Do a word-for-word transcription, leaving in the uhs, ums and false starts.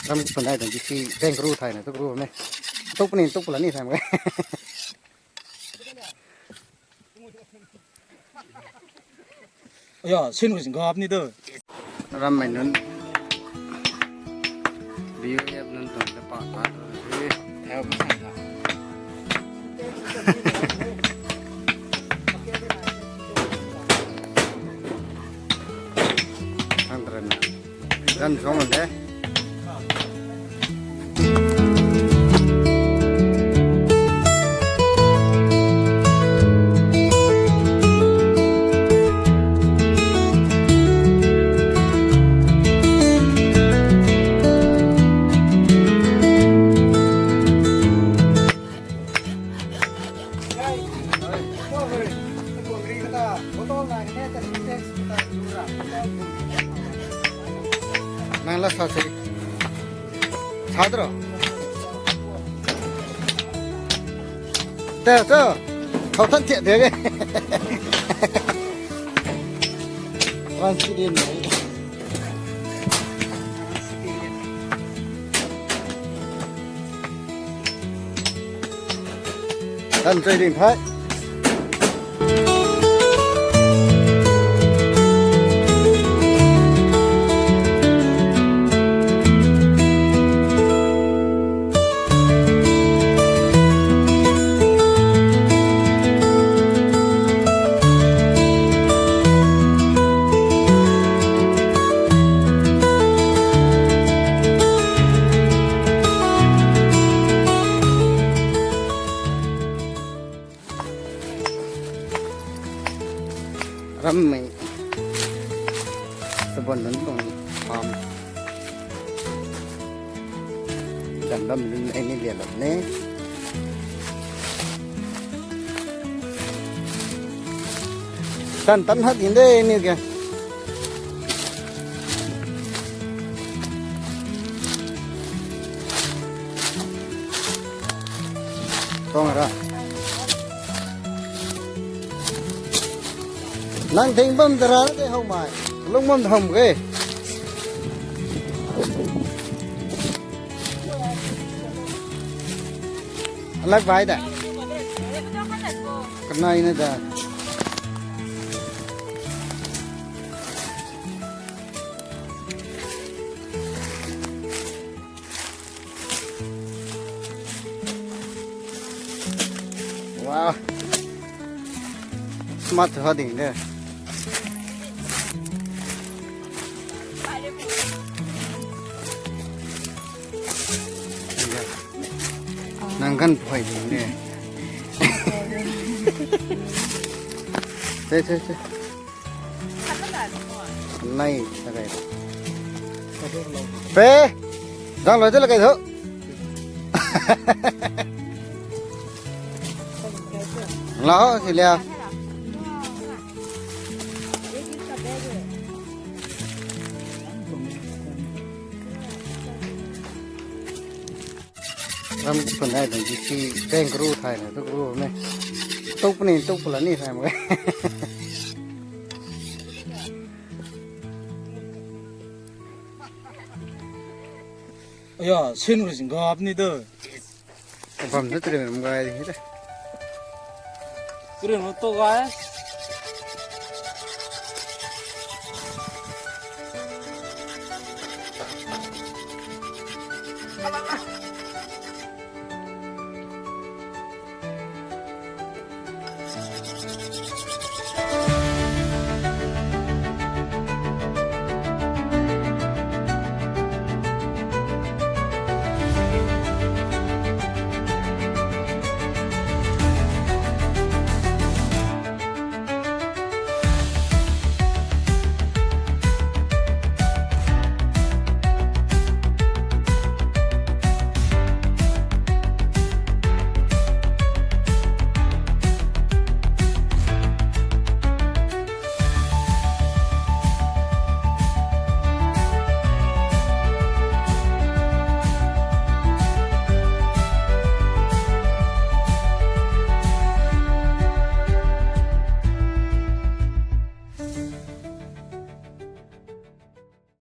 Ram ku pun ai tuang di si bang kru thay na tu kru me. Tuk puni tuk pula ni thay ma. Aya, sin ko sing gap ni do. Ram mai nun. B U F nun tuang te pa ta tu si. Thau ma sa. Thang tren. Gan song de. Nang la sa se. Sa dro. Te so. Thau than thiak de. Wan si din. Tan chui ding thai. Ram mei. Sabon nunc tuang farm. Dam dam nunc ai ni lian lap ne. Tan tan hat in de ni ke. Tuang ra. Nang thing bam tara te hou mai. Lung bam tham ke. Alak bai da. Kanai na da. Wow. Smart ha ding de. Nang kan phoi ding de. Che, che, che. Nai, sa kai. Pe, jang loi te la kai tho. Lao, si lia. Ram ku pun ai tuang di si bang kru thay na tu kru me. Tuk puni tuk pula ni thay ma. Aya, sin ko sing gap ni do. Kabam na trin ram gai di de. Trin ram to gai.